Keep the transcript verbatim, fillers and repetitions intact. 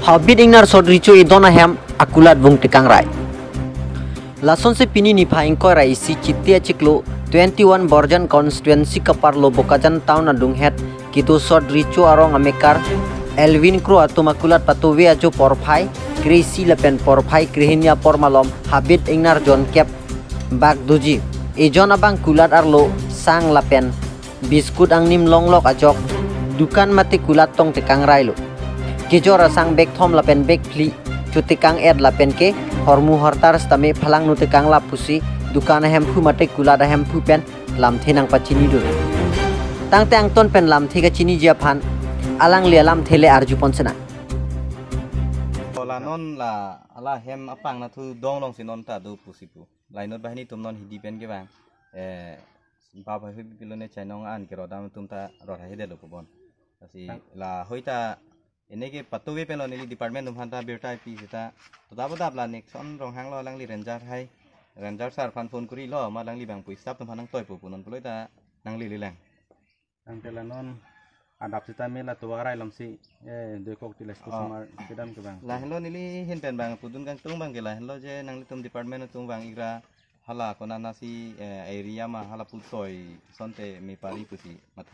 Habit ingnar sot recho edon ahem akulat vung tekang rai. Lasonsi pini niphai ingkoi ra isi Chiti achiklo twenty-one Borjan constituency kaparlo Bokajan town adunghet kedo sot recho arong amekar Elvin Kro atum akulat patuve ajo porphai kre-isi lapen porphai kre-hini apor malom Habit ingnar jonkep bak doji. Ejon abang kulat arlo sang lapen biskut angnim longlok ajok dukan mate kulat tong tekang railo. Kejor asang bag thom lapen bag phli chutekang et lapen ke hormu hortar sitame phalangno tekang lap pusi dukan ahemphu mate kulat ahemphu pen lamthe nangpachini dun. Tangte angton pen lamthe kachiniji aphan alangli alamthe le arjupon sena. La non la ala hem apang nathu dong longsi non ta do pusi pu. Lainot banghini atum non hidi pen kevang. Eh, bap hai hui pilo ne chainong an kerodam atum ta rot hai delo pubon. Lasi la hoita ene ke patuve pen lo neli department atum aphan ta birta pi seta. To dap dap la Nixon Ronghang lo alangli ranger hai. Ranger sir aphan phone kuri lo ma alangli bang pu staff atum aphan nangtoipo pu non pulo ta nanglele lang. Tangte la non adap sitame la tovar rai lomsi, eh, doikok ti la expo Oh. Sumar kedam kevang. Lahenlo neli ahin pen bang pudun kangtung bang ke lahenlo je nanglitum department atum bang igra hala konatsi, eh, area ma hala putoi sonte mepari pusi mat